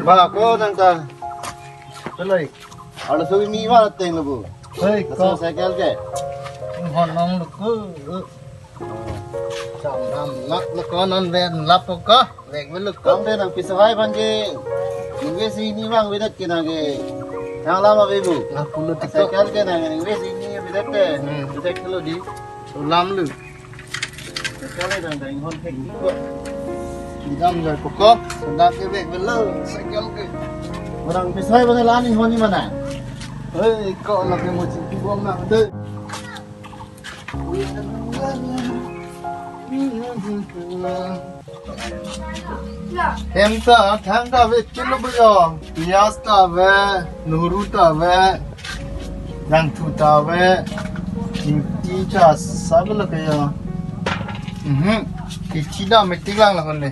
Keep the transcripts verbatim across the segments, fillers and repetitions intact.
Ba, ko nang ta. Pelai. Ada suami ma teng lu bu. Hei, Laso ko. Cycle ke. Hon nong lu ko. Sam ram lak lu ko non ven lap ko. Vek velu ko. Kam te nang pisahai bang ke. Ningve si ni bang vedet ke nang ke. Nang lama ve bu. Nang pulu tiko. Cycle ke nang ningve si ni vedet ke. Hmm. Vedet ke lo di. Ulam lu. Cycle dang dang hon thek ko. Dam jai ko ko. Sunda ke vek velu cycle ke. Orang pisahai bang la ni hon ni mana. Hei, ko lake mo chingki bom na de. Hem ta thang ta ave kilo bu yo. Piyaj ta ave, nohru ta ave, jangthu ta ave, ingti cha sab lo ke yo. Mhm. Kichi da metik lang la kon le.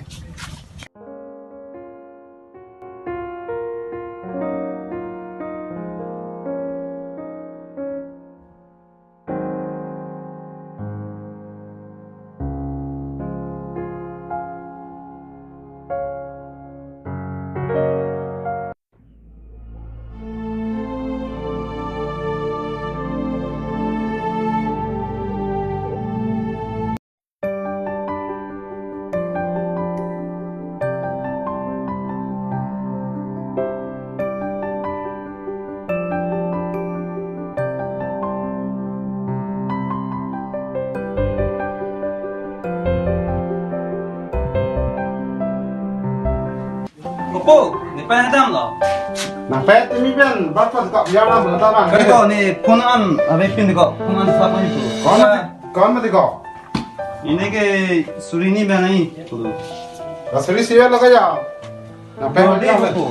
Opo, ne pen damlo. Nang pen timi pen, bat pen kok biar lam, lam, lam. Kali ko, ne phone an, ave pin ko, phone an sa pen itu. Kon mati, kon mati ko. Ini ke suri ni bang ai. Suri siya lo kaya. Nang pen. Dorde ko.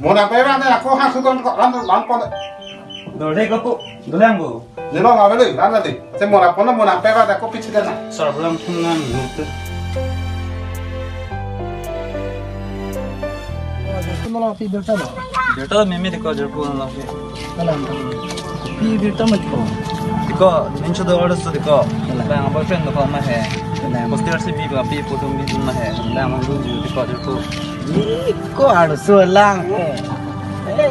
Mo nang pen bang, ako ha sukon ko, lam, lam kon. Dorde ko pu, dolang ko. Nilo ma beli, lam nanti. Se mo nang pen, mo nang pen bang, ako pichi dana. Sar bulan phone an, nukte. Birta mimi diko jirpo lang ke. Kalang. Pi birta ma diko. Diko, nincho do order so diko. Kalang. Bang boyfriend diko ma he. Kalang. Poster si bi ba pi photo bi ma he. Bang mang du diko jirpo. Diko arso lang he.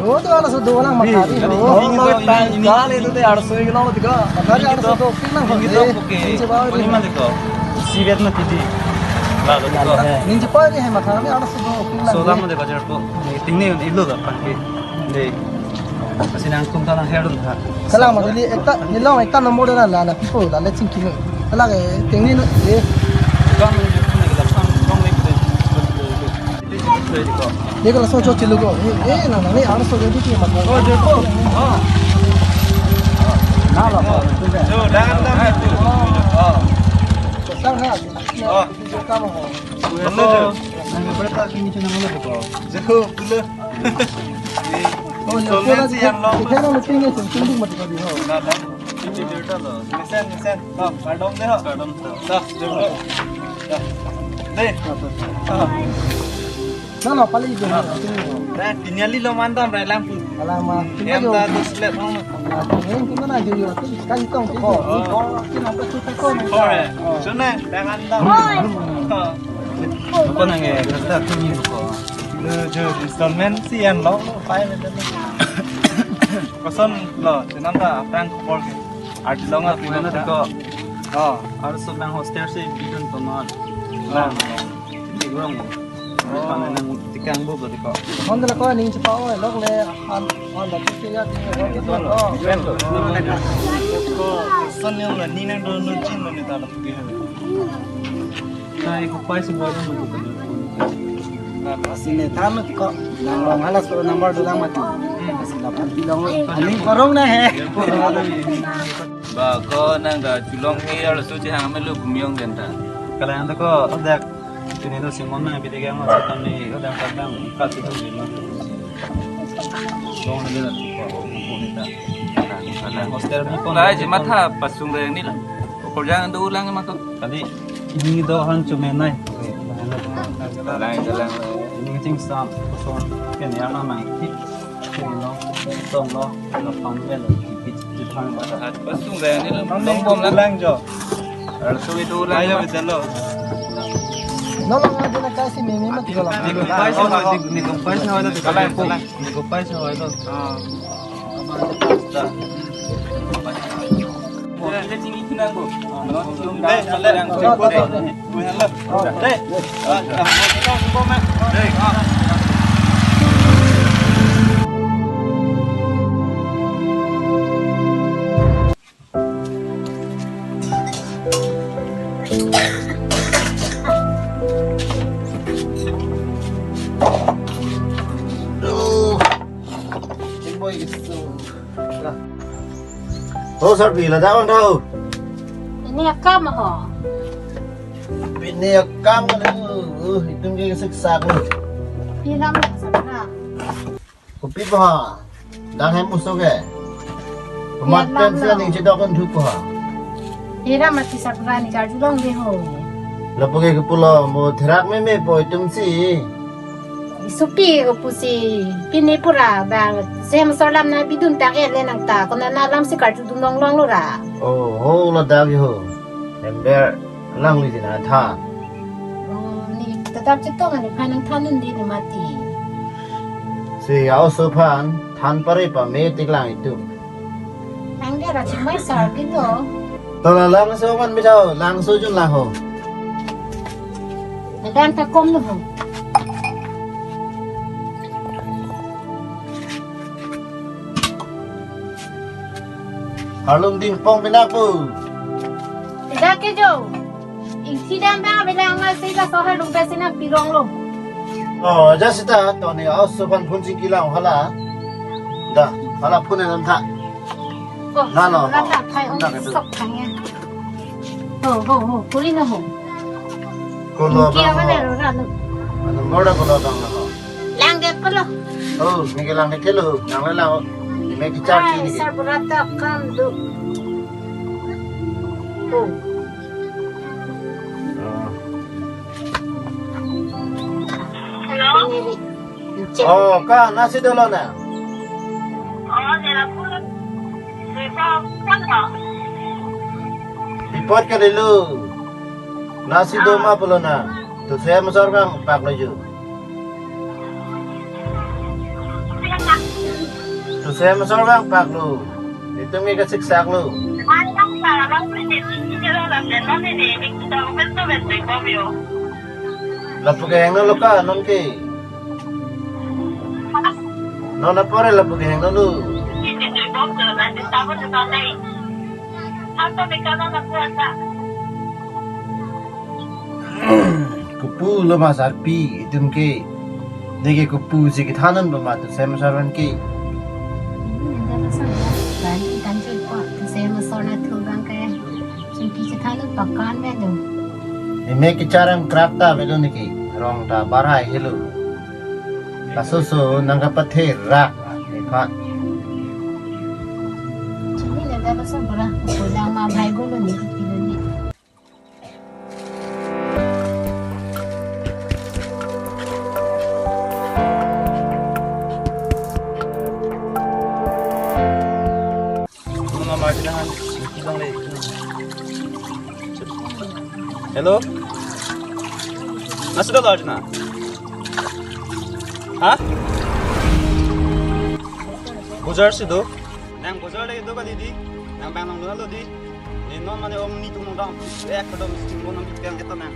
Oh, to arso do lang ma kali. Oh, ini, ini, kali itu te arso ini lo diko. Kali arso do. Ini to, oke. Ini mana diko? Si bet ma tidi. Lalu diko. Ninche pa ni hema thang ni arso do. So, lama diko jirpo. Tingni ilo da pangke. De. Asi nangtum ta nang her dun tha. Kalang ma dili ekta, nilong ekta number dana la na pipo la le chingki no. Kalang e tingni no e. Kam ni jut na kita sam kong le. Diko. Diko laso cho chelo ko. Eh, eh, na, na, ni arso jadi ki ma. Oh, jirpo. Oh. Na la. Jo, dan, dan. Oh. Sang ha. Oh. Kam ho. Hello. Nang berta kini channel mana ko? Jo, hello. Oh, ya, installment si yang lo. Kita lo tinggal sendiri mati tadi ho. Nada. Ini birta lo. Mesen, mesen. Lo, kardom de ho. Kardom. Lo, jirpo. Lo. De. Ah. Na lo pali jo. Re, tinyali lo mandam re lampu. Alama. Em ta dos let ho. Em tu mana jo yo tu kan tong tu. Oh. Ko kina pa tu ko. Ore. Suna, tangan dam. Ko nang e, kata tu ni ko. Lo jo installment si an lo, lo pai le. Koson lo, chenam ta aphrang khobor ke. Arti long arti long ko. Oh, arso nang hostel si bidun toman. Nang. Di kurang. Di mana nang tikang bu ko. Hon la ko ning chepa oi, lok le han, han la tu ya. Oh. Koson yang la ni nang do no chin no ni ta la pi ha. Sai ko pai si buat mo ko. Lasi ne than lo ti ko. Nang long hala so number dolang mati. Lasi lapu pilong lo. Ani korong na he. Ba ko nang da chulong ke arloso chehang melo bumyong den ta. Kalang ta ko dak. Pini to Simon nang piti ke mo sa kami ko dak dak dak ka tu tu mo. Long le la tu ko ko ni ta. Hostel mo ko. Lai je matha pasung reng ni la. Ko jang do lang ma ko. Kali ini do han chume nai. Lang lang. Ini ching sam ko son ke ni ana nang ki. Ching lo. Tong lo. Lo pang le lo. Ki ki thang ba. Pasung reng ni la. Long bom lang. Lang jo. Arloso itu lang. Ayo, betul lo. No, no, no, no, kasi may, may mati ko lang. Ni ko paisa hoy, ni ko paisa hoy, ni ko paisa hoy. Ah. Kita tinggi kena ko. No, no, no, no. Oh, Sarpi, ladak on tau. Pini akam ho. Pini akam lo. Uh, itum ke siksak lo. Pinam siksak na. Kopi pa ha? Dang hem uso ke. Pemat pen sila ning chedok kan thup pa ha? Hira mati sakra ni karjulong de ho. Lapu ke kepulo mo therak meme po itum si. Supi ko pusi pini pura ba sem solam na bidun ta ke le nang ta kona na lam si karjudun long long lo ra. Oh, ho ladak ho. Ember lang li jina tha. Oh, ni tetap chetong ani phan nang than un di ni mati. Si a-oso aphan than pare pame tik lang itum. Ang dia ra chimai sar kito. To la langso man bijao, langso jun lang ho. Adan ta kom no ho. Arlum dingpong pina pu. Tidak ke jo. Ingsi dam bang bilang ma si la so arlum pe sina pirong lo. Oh, ja sita to ni a-oso aphan phun sing kilang hala. Da, hala phun enam tha. Oh, na lo, la ho. Ta phai ong. Da ke tu. Sok thang ya. Ho, ho, ho, kuri na ho. Kolo. Kia bang mana ho. Ro ra lo. Ano mor da kolo bang na ho. Lang det polo. Oh, ni ke lang det kelo, nang le lang. Ni me kichar. Ai, ni ke. Sar berat tak kan tu. Oh. Oh. Hello? Oh, ka nasi dolo na? Oh, nila pun. Siapa pun ha? Ipot kalilu. Nasi do ma pulo na? Tu sem asor bang pak lo ju. Tu sem asor bang pak lo. Itum ke kasiksak lo. Lapu ke heng lo ka non ke. Non apor lapu ke heng lo. Kopu lo ma Sarpi itum ke. Neke kopu si kethan un ba ma tu sem asor an ke. Kan kan je ko tu sem asor na thu bang ke. Chingki chethan un pakan me do. Ni me kichar em krak ta me do neke. Rong ta bar hai helo. Laso so nang kapathe rak ni pha. Chini le da so bra. Ko dang ma bhai go lo ni pilo ni. Hello? Nasi dolo Arjuna? Ha? Bojar si do? Nang bojar le do kali di. Nang bang nang lo di. Ni non mane om ni tum dong. Ek kadam sing mo nang bikyang eta nang.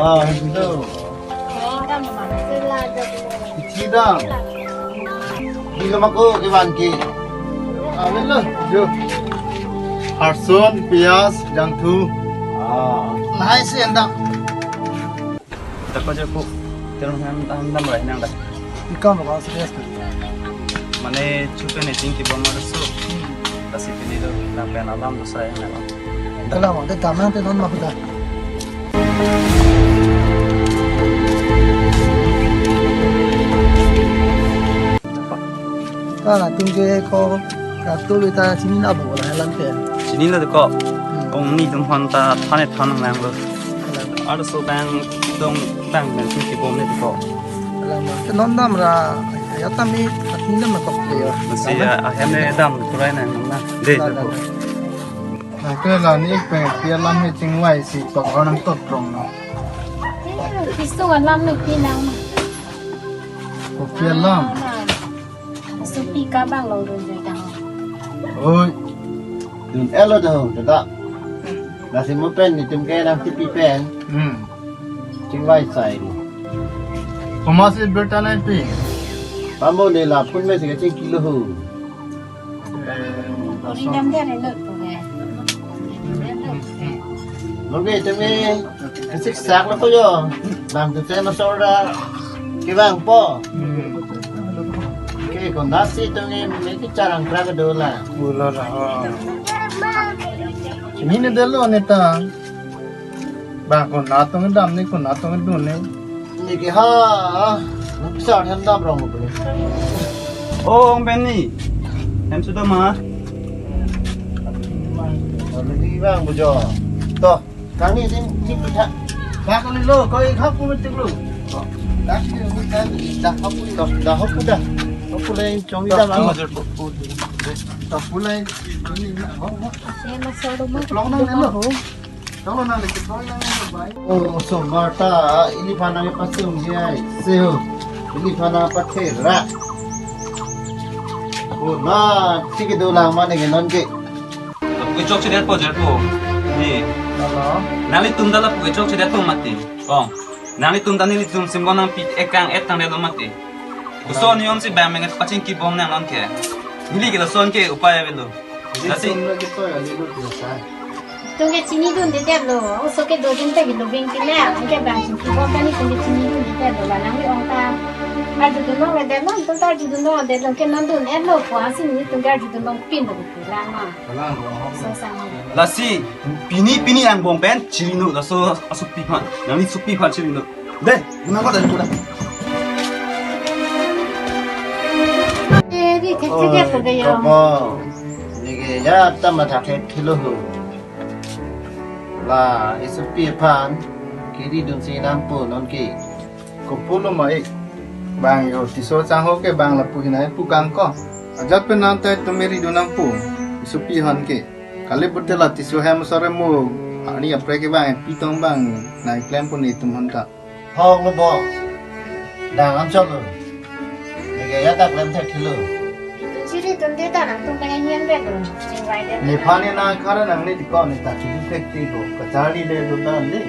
Ah, hello. Ithi dam. Di kama ko kevan ke. Amen lo. Jo. Harson, pias, jangthu. Ah. Lahai si endam. Dako jo pu. Terus han han dam rai nang dah. Ikam lo serious tu. Mane chupe ne ting kibom ma so. Lasi pini do nang pen alam do sai na. Kalau mau kita mana tu non mau kita. Ah, tinggi ko katu kita sini na bola helan ke. Sini na ko. Hmm. Ong ni tum han ta thane than nang lo. Helan. Arso bang dong bang bang sini kibom ne ko. Helan ma. Te non dam ra ya tami atni dam ko ya. Masih ya akhirnya dam kurai na nang na. Deh. Nah, na. Nah, ke la ni pe pia lam ni chingvai si tok orang tot rong na. Piso alam ni pinang. Ko pia lam. Supi kabang long dun dun dang. Oi. Dun elo dong, tata. Nasi mo pen ni tum ke nang tipi pen. Hmm. Chingvai sai. Koma si berta nai pi. Pamo ne la pun me si kaching kilo ho. Uri dam der elo tu ke. Lo ke tumi kasik sak lo ko yo. Bang tu te masora. Kibang po. Ke konasi tumi me ki charang kra ke dola. Bula ra. Ini ne delo ne ta. Ba, konat tong dam ni, konat tong dun ni. Ni ke ha, nang bisa hem dam rong ko ni. Oh, Ong Benny. Hem sudah ma. Ni bang bujo. Toh, kami din din kita. Ba ko ni lo, ko ik hap ko metik lo. Dah, dah, dah, hap ko dah. Dah, hap ko dah. Hap ko lain chong dah, bang. Dah, hap ko lain. Ini, oh, oh. Long nang lo. Tolo nang leke tolo nang leke bai. Oh, osomar ta, ili aphan nangpasung di ai. Seho. Ili aphan nangpathera. Oh, na, chiki dolang mane ke non ke. Lapu kechok chedet po, jer po. Ni. Halo. Nanglitum ta lapu kechok chedet po mati. Oh. Nanglitum ta nelitum simbon nangpi ekang et tang delo mati. Koson ni om si bang menget paching kibom nang non ke. Neli ke lason ke upai avelo. Lasi. Tum ke chinidun de det lo, oso ke dodun ta ke lobeng pine, tum ke bang chin kibom ta ni tum ke chinidun de det lo, ba nangli ong ta. Arjudun long le det lo, tum ta arjudun long det lo, ke non dun et lo, ko asi ni tum ke arjudun long pin lo, pu lang ma. Lang lo. So sang. Lasi, pini pini angbong pen, chirino, laso, asopi aphan, nangli sopi aphan chirino. Deh, nang ko dah, ko dah. Eh, di, cek, cek, ya, ko dah, ya. Kopo. Neke ya, tama thak thek thilo ho. La, isopi aphan, kiri dunsi nangpo non ke. Kopulo ma ik. Bang yo, tiso chang ho ke bang lapu hinai pu kang ko. Ajat pen nang tai tumiri dunangpo. Isopi aphan ke. Kali pute la tiso hem sore mo. Ani apre ke bang, pi tong bang, nai klem pun itum aphan ta. Hong lo bo. Dang am chok lo. Neke ya ta klem thek thilo. Chiri tum de ta nangtum pengen hian bet lo. Chingvai det. Nephan ni na kara nangli diko ni ta chiri thek ti ko. Kachari le do ta ni.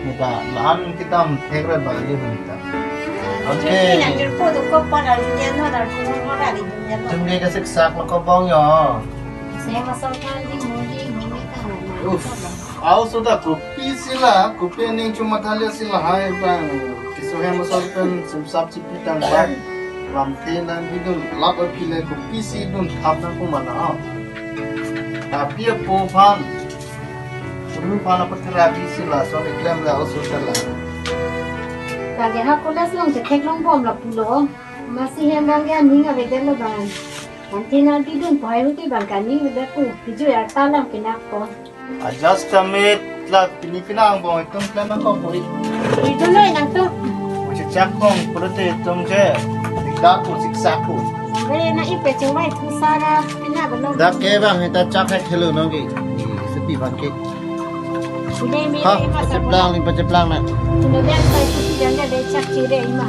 Ni ta lam kitam thek re ba ye hun ta. Okay. Chiri nang jir po do ko pa dal dia no dal ko no dal dia no. Tum de kasik sak lo ko bong yo. Se masal kan di mo di mo ni ta na. Uff. Aw, sudah kopi sila, kopi ning cuma thalia sila hai bang. Tiso hem asal pen sumsap chipi tang bang. Lam the nang bidun lap api le kopi si dun thap nang pumana. Tapi apo aphan. Puru aphan apa terapi sila, so reklem la osu tala. Lagi ha kolas long cetek long bom lapulo. Masi hem bang ke aning ave det lo bang. Nanti nanti dun pohai huti bang kani ave ku. Piju ya talang pinak po. Adjust kami la pini pinang bong itum klem ko puri. Itu noi nang tu. Uci cak bong purute itum je. Dikdak ku siksa ku. Be na ipe cewai tu sara pina belum. Dak ke bang, ita chak hai thelo nong ke. Sepi bang ke. Sudah mi. Ha, ma pacheplang ni, pacheplang na. Sudah dia sai tu dia dia chak cire ima.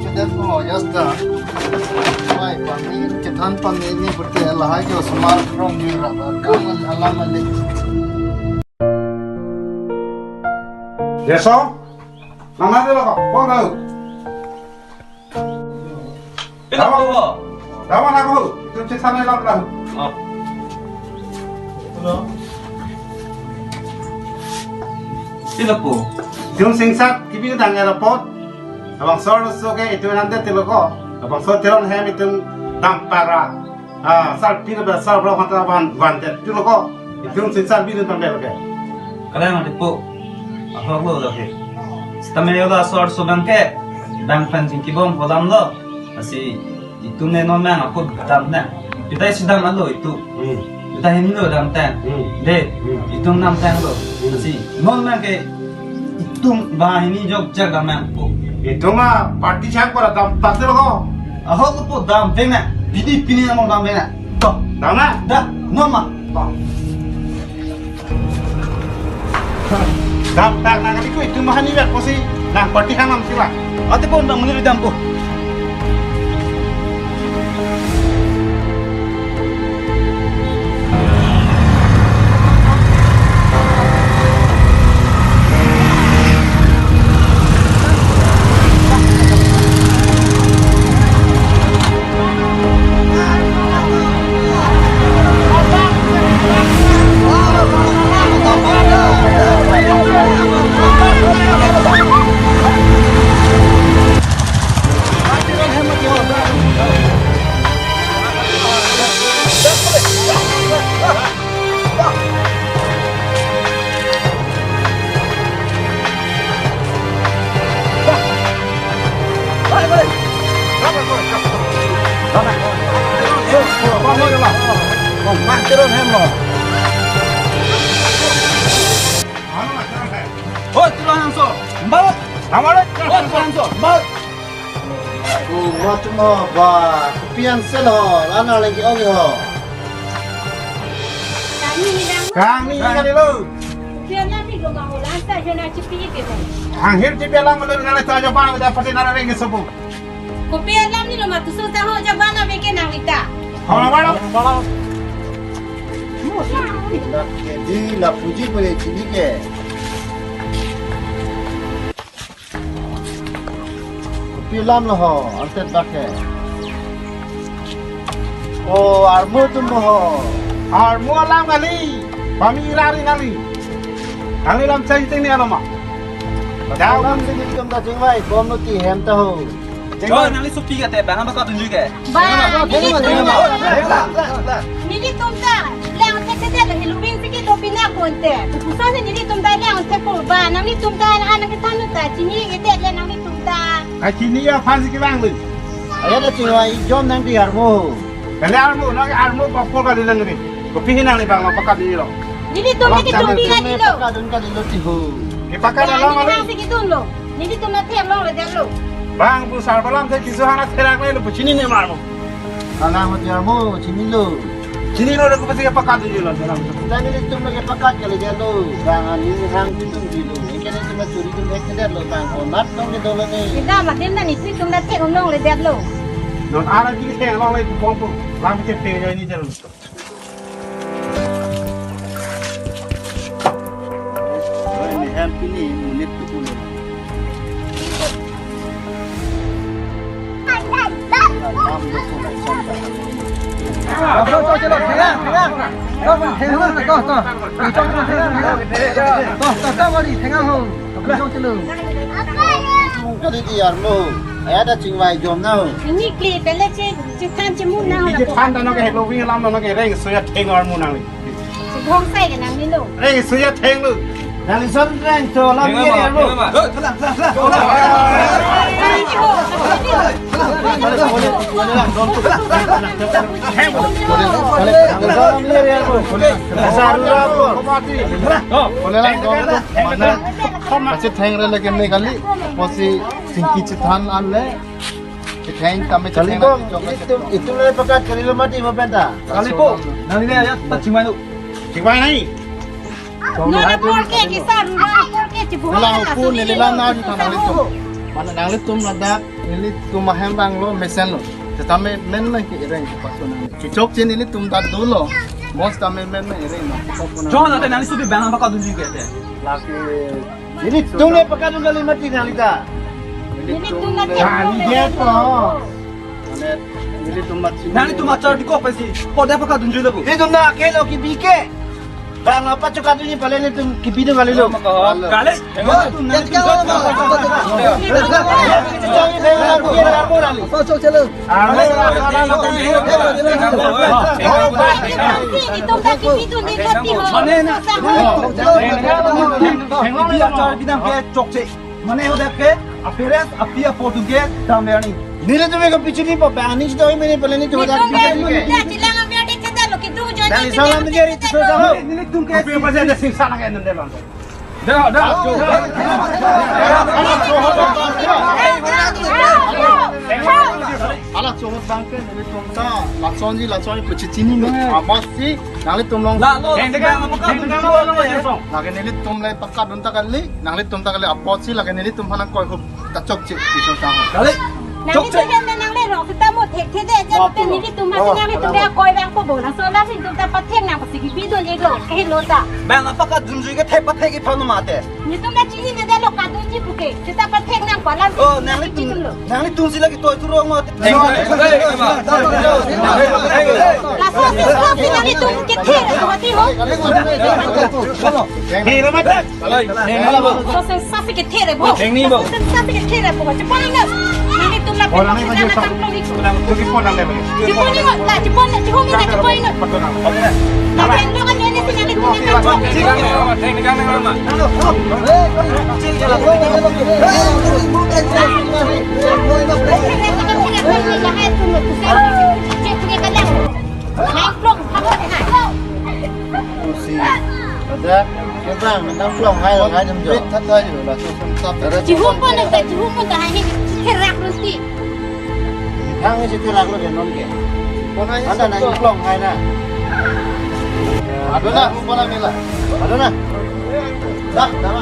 Cedet mo, ya está. Mai, kami cedet An pameme pute lahai ke osomar rong ni raba kam alam ale. Reso, nana de lo ko, ko lo. Pila ko? Dawa na ko, itum chethan lam lam. Oh. Pila ko? Itum singsak kibi dang airport. Labangso arloso ke itum nande tilo ko. Labangso Teron hem itum dampara. Ah, sar pil ba sar bro hata van van det tilo ko. Itum sing sar pil tam bel ke. Kalang adi po. Ahok lo dak ke. Sitame yo laso arloso abang ke. Bang pen chingkibom kolam lo. Lasi itum ne non mang apot dam ne. Pita isi dam alo itum. Hmm. Pita hini lo dam ten. Hmm. De. Hmm. Itum dam ten lo. Hmm. Lasi non mang ke itum banghini jokjak dam nangpo. Itum a party chak para dam tak lo ko. Ahok po dam veng na. Pini pini nang dam veng na. To. Dam na? Da, non ma. To. Dam tak nang kali ko itum banghini vek kosi nang party hanam sila. Ate po dam muni dampo. Oi, Teron Hemso. Mbak. Oi, Teron Hemso. Mbak. Ko mat mo ba, kopi an selo, lana lagi ong ho. Kangni hilang. Kangni hilang lo. Kopi an lami lo ma ho, lan sa jona chipi ke ba. Anghir chipi alam lo nana ta jaba da pati nana reng sopo. Kopi an lami lo ma tusu ta ho jaba na beke nang ita. Hama bala. Jadi la puji boleh chini ke. Kopi alam lo ho, antet bak ke. O, armo atum lo ho. Armo alam kali. Pami irari nali. Kali lam chai ting ni alama. Daw. Alam sini tum ta chingvai, bom lo ti hem ta ho. Choi, nangli sopi kate, bang apa kau tunjuk ke? Ba, neli tum ta. Neli tum ta. Lang thek thek le hilubin siki to pina konte. Kusa ne neli tum ta lang thek ko ba, nangli tum ta an an ke tanu ta, chini ke te le nangli tum ta. Ai chini ya phan siki bang le. Aya da chingvai jom nang di armo. Kali armo, nang armo ba pol kali nang ri. Kopi hinang ni bang, pakat ni lo. Neli tum ta ke tum pi kali lo. Pakat dun kali lo ti ho. Ke pakat alam kali. Nang siki tum lo. Neli tum na thek long le det lo. Bang, bu sar balam the kisu hana therak le lo, bu chini ne mar mo. Ana ho tiar mo, chini lo. Chini lo, ko pasi pakat dun lo, dalam. Tani neli tum lagi pakat kali det lo. Bang, ani hang tum dun lo. Ini kan tum churi tum ek det lo, bang. Ko nat tong ke dolo ne. Kita makin na neli tum na thek long le det lo. Non ara ki thek long le pon pon. Lam ke te jo ni jalo. Oi, ni hem pini monit tu pun. Kali di armo, aya da chingvai jom na ho. Ini kli pele che, chethan chemu na ho. Ini chethan ta no ke Halloween alam no ke reng suya theng armo nang. Bong sai ke nang ni lo. Eh, suya theng lo. Nang ison reng so lam ye lo. Pasi theng re lagi me kali. Pasi singki chethan an le. Chetheng tame kali chetheng bom, lagi jok. Itum, itum le pakat kali lo mati mo penta. Kali po, nang ni ya, ta chingvai lo. Chingvai nai. No, no, porke kisa rura, porke chibu. Nela ho pu, neli la na di tanang litum. Mana nang litum ladak, neli tum ahem bang lo, mesen lo. Setame menmen ke ireng ke paso nang. Chechokche nelitum ta dolo. Bos tame menmen ireng ma. Jon ate nangli supi bang pakadunji ke te. Lake nelitum le pakadun kali mati nangli ta. Nelitum le. Kali dia to. Nelitum mati. Nangtum achar di ko pesi. Ko dia pakadunji le bu. Nelitum na kelo kibi ke. Bang apa chokadunji pale nelitum kibi do kali lo. Kali. Itum ta kibi do ni kati ho. Mane na. Kibi achar bidang ke chokche. Mane hodak ke, appearance, api apo atum ke, dam berni. Nelitum ke pichini pa bani sida oi mene pale nelitum hodak. Nelitum ke, ya, chilang amya de cheta lo, kitu jo. Nang salam dia itu saja ho. Nelitum ke. Api apa saja sing sana ke nende bang. Dah, dah. Hala chohut bang ke nelitum ta, lasonji, lasonji, pichini ni. Amos si, nanglitum long. La, lo, la, lo, lo, lo, lo, lo, lo. Lake nelitum le pakadun ta kali, nanglitum ta kali apot si lake nelitum aphan nangkoi hup ta chokche iso ta ho. Kali. Nangli chokche. Nangli tu hen nangle rong sita mo thekthe de, jan te nelitum ma si nanglitum de koi bang po bo na so la si tum ta pathek nang si kibi do le lo, ke lo ta. Bang apa kadunji ke thek pathek iphan mate. Nelitum ta chini ne de lo kadunji puke, sita pathek nang palam. Oh, nanglitum. Nanglitum si lagi toi turong mo. Laso si so si nanglitum kethe mati ho. Hei, nama. Laso si so si kethe bo. Hei, ni bo. Laso si so si kethe bo. Chepon na. Nanglitum la. Orang ni macam tak. Chepon ni mo. La chepon ni, chepon ni, chepon ni. La chepon ni, nanglitum. Pusi. Ada, kita menang pulang hai hai jam jam. Pet tata juga lah so sem sap. Chihum pon ta, chihum pon ta hai ni therak runti. Hang si therak lo non ke. Pon hai. Anda nang pulang hai na. Aduh na, pon na mila. Aduh na. Dah, dah.